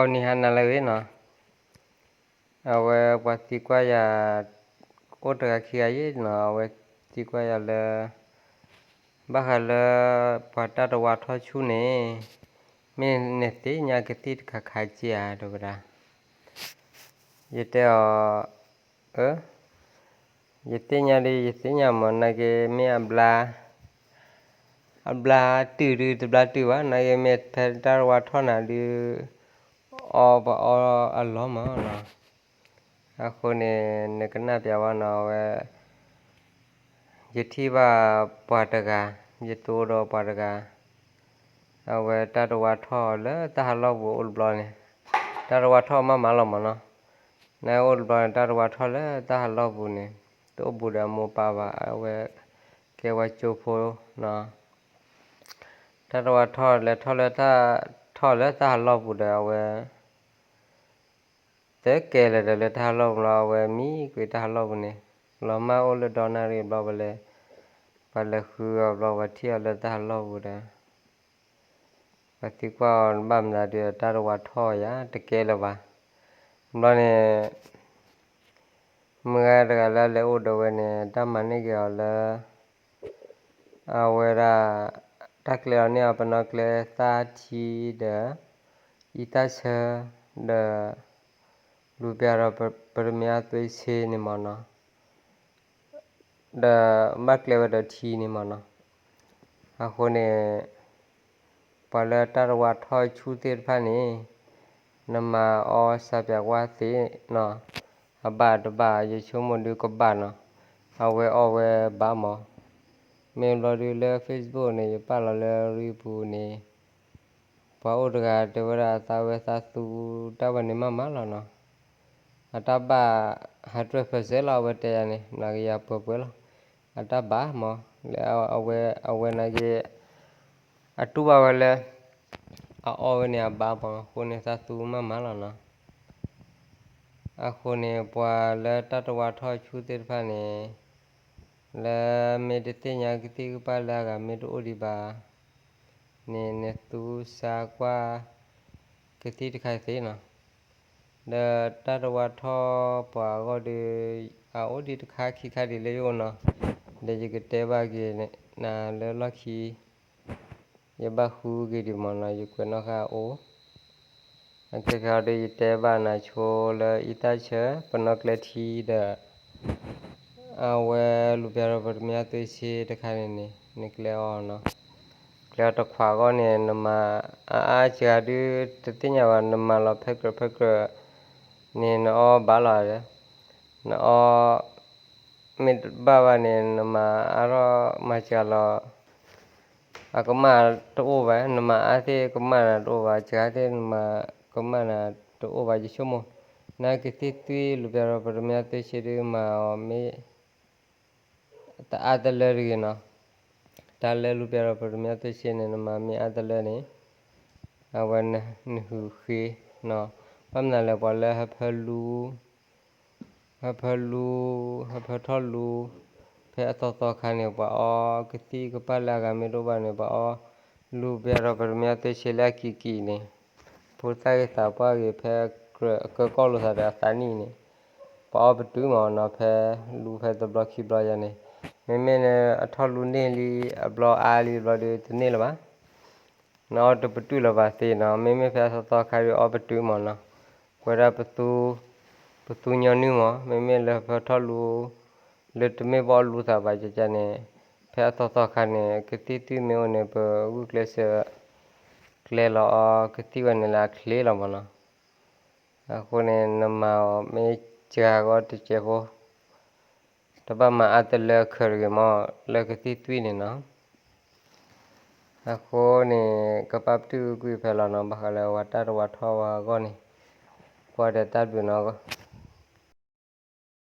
ဂီၤနံၤဟါနၤလၢအဂ့ၤနီၤ, အဝဲပှၤသံကွၢ်ယၤ အိၣ်တဂၤခံဂၤယဲနီၤ, အဝဲသံကွၢ်ယၤလၢ ဘၣ်ဃးလၢ ပှၤတၢ်တဝါထီၣ်ဆူၣ်န့ၣ် မ့ၢ်နသ့ၣ်ညါကသံၣ်တခါခါက့ဧါ တဲဝဲဒၣ်. ယတဲအီၤ, အၢ ယသ့ၣ်ညါဒုး ယသ့ၣ်ညါမး နာ်က့မ့ၢ်အဘျါ, အဘျါတုာ်ဒုးတဘျါတုာ်ဘၣ်, နာ်က့မ့ၢ်ဖဲတၢ်တဝါထီၣ်နၤဒုး အီပှၤအီအလီၢ်မးနီၤ. အဃိန့ၣ် နကနၣ်ပျးဝဲနီၤ အဝဲ ယထံၣ်ဘၣ်ပှၤတဂၤ, ယသူဒီးပှၤတဂၤ, အဝဲတၢ်တဝါထီၣ်လၢတၢ်ဟးလီၢ်ပူၤအိၣ်တဘျီန့ၣ်, တၢ်တဝါထီၣ်မးမးလီၤမးနီၤ. နအိၣ်တဘျီန့ၣ် တၢ်တဝါထီၣ်လၢတၢ်ဟးလီၢ်ပူၤန့ၣ် တအိၣ်ဘူးဒီးအမိၢ်ပၢ်ဘၣ်, အဝဲကဲဝဲကၠိဖိနီၤ. တၢ်တဝါထီၣ်လဲၤထီၣ်လၢတၢ်, ထီၣ်လၢတၢ်ဟးလီၢ်ပူၤဒီးအဝဲ တကဲလၢၤဒီးလၢတၢ်ဟးလီၢ်ပူၤလီၤ, အဝဲမံကွံာ်တၢ်ဟးလီၢ်ပူၤန့ၣ်, လီၤမၢ်အိၣ်လၢဒီနၣ်ရံၣ်ဘျီဝဲလဲၣ်, ပှၤလဲၤဃုအီၤဘျီ ပှၤထံၣ်အီၤလၢတၢ်ဟးလီၢ်ပူၤဒီး ပှၤသံကွၢ်အီၤဘၣ်မနုၤဒီး တၢ်တဝါထီၣ်ယၤ တကဲလၢၤဘၣ်. ဘျီန့ၣ် မုၢ်ဂၤတဂၤလၢအလဲၤအိၣ်ဒီးဝဲန့ၣ် တၢ်မၤန့ၢ်က့ၤအီၤလၢ အဝဲဒၣ် တၢ်ကျဲအီၤန့ၢ်အီၤ ပနီၣ်ကျဲသၣ်ထံဒီး အံသၣ်ဆၢ ဒီး လူပြားတော် ပတ္တမြားသွေးဆေးန့ၣ်မးနီၤ, ဒီးဘၣ်ကျဲဝဲဒီးထံန့ၣ်မးနီၤ. အဃိန့ၣ် ပှၤလၢတၢ်တဝါထီၣ်ဆူၣ်သ့ၣ်တဖၣ်န့ၣ် နမၤအီစၢပၠးကွၢ်သ့နီၤ, အဘၣ်တဘၣ် ယဆိကမိၣ်ဒုးကဘၣ်နီၤ, အဝဲအီဝဲဘၣ်မး. မ့ၢ်ဘျီဒုးလၢ Facebook န့ၣ် ယပာ်လီၤလၢရံပူၤန့ၣ် ပှၤအိၣ်တဂၤတဲဝဲဒၣ်အသးဝဲသးသူတၢ်ဝဲန့ၣ်မးမးလီၤနီၤ. အတၢ်ဘၣ် hundred percent လီၤ အဝဲတဲယၤန့ၣ် နာ်က့ၤယၤပှဲၤပှဲၤလီၤ. အတၢ်ဘၣ်မး လၢအဝဲ အဝဲနာ်က့ၤ အတူၢ်ဘၣ်ဝဲလၢ အအီဝဲန့ၣ်အဘၣ်မး အဃိန့ၣ်သးသူမးမးလီၤနီၤ. အဃိန့ၣ် ပှၤလၢတၢ်တဝါထီၣ်ဆူၣ်သ့ၣ်တဖၣ်န့ၣ် လၢမ့ၢ်တသ့ၣ်ညါကသံၣ်ကပၣ်လၢအဂၤမ့ၢ်တအိၣ်ဒံးဘၣ်န့ၣ် နသူစါကွၢ် ကသံၣ်တခါသ့နီၤ. ဒီးတၢ်တဝါထီၣ်ပှၤအဂီၢ်ဒီး အအိၣ်ဒံးတခါခံခါဒံးလၢယအိၣ်နီၤ, ဒီးယကတဲဘၣ်က့ၤနၤလၢလီၢ်ခံ ယဘၣ်ဃုက့ၤဒံးမးနီၤ ယကွဲးနီၣ်ဃာ်အိၣ်. အခဲခဲအံၤဒီး ယတဲဘၣ်နၤဆိလၢအံသၣ်ဆၢ ပနီၣ်ကျဲထံဒီး အဝဲလူပြားတော် ပတ္တမြားသွေးဆေး တခါန့ၣ်န့ၣ် နကျဲအီၤနီၤ. ကျဲအီၤတခွးအဂီၢ်န့ၣ် နမၤအါအါစှၤဒုး တသ့ၣ်ညါဘၣ် နမၤလီၤဖဲကြၢးဖဲကြၢးန့ၣ် နအီဘၣ်လီၤဒီး နအီ မ့ၢ်တဘၣ်ဘၣ်န့ၣ် နမၤအါထီၣ်မၤစှၤလီၤ အကမၣ်တအိၣ်ဘၣ်, နမၤအါသ့ၣ်ကမၣ်နၤတအိၣ်ဘၣ်, စှၤသ့ၣ်နမၤကမၣ်နၤတအိၣ်ဘၣ် ယဆိကမိၣ်. နကသံၣ်သွံၣ်လူပြားဒီး ပတ္တမြားသွေးဆေးဒုးမၤအီၤမ့ၢ် တအါတလၢတဂ့ၤနီၤ. တၢ်လၢလူပြားဒီး ပတ္တမြားသွေးဆေးန့ၣ် နမၤမ့ၢ်အါတလၢန့ၣ် အဝဲနဟုးဃ့နီၤ. ဘၣ်မနုၤလဲၣ် ပှၤလၢဟၢဖၢလူ ဟၢဖၢလူ ဟၢဖၢထီၣ်လူ ဖဲအသီသီခါန့ၣ် ပှၤအီကသံၣ်ကပၣ်လၢအဂၤမ့ၢ်တအိၣ်ဘၣ်န့ၣ် ပှၤအီလူပြားဒီး ပတ္တမြားသွေးဆေးလၢအကံၤကံၤန့ၣ် ဖိသၣ်ဂ့ၤသးပှၢ်ဂ့ၤ ဖဲကြၢးကၢကီၢ်လိာ်သးဒီးအသးနံၣ်န့ၣ် ပှၤအီပတုာ်မးနီၤ ဖဲလူဖဲတဘျီခံဘျီယၤန့ၣ်. မ့မ့ၢ်လၢအထီၣ်လူန့ၢ်လံ အဘျီအါလံဘျီဒီး တန့ၢ်လၢၤဘၣ်. နအီတပတုာ်လၢၤဘၣ်သ့နီၤ. မ့မ့ၢ်ဖဲအသီသီခါဒီးအီပတုာ်မးနီၤ. ကွဲးဒၣ်ပသူ ပသူညီနုၢ်မး မ့မ့ၢ်လၢဟၢဖၢထီၣ်လူ လၢတမ့ၢ်ပှၤအီလူသးဘၣ်ကကန့ၣ် ဖဲအသီသီခါန့ၣ် ကသံၣ်သွံၣ်မ့ၢ်အိၣ်န့ၣ် ပဂုာ်ကျဲးစၢး ကျဲလီၤအီကသံၣ်ဝဲန့ၣ်လၢအချ့လီၤမးနီၤ. အဃိန့ၣ် နမၤအီၤမ့ၢ်စှၤဂီၢ်တစဲးဖိ တဘၣ်မၤအါတလၢအခၢးတဂ့ၤမး လၢကသံၣ်သွံၣ်န့ၣ်နီၤ. အဃိန့ၣ် ကပာ်ပတုာ်ကွံာ်ဖဲလီၤနီၤ ဘၣ်ဃးလၢပှၤတၢ်တဝါထီၣ်ဝဲအဂီၢ်န့ၣ် ကွၢ်ဒီးတၢ်ဘျုးနီၤ.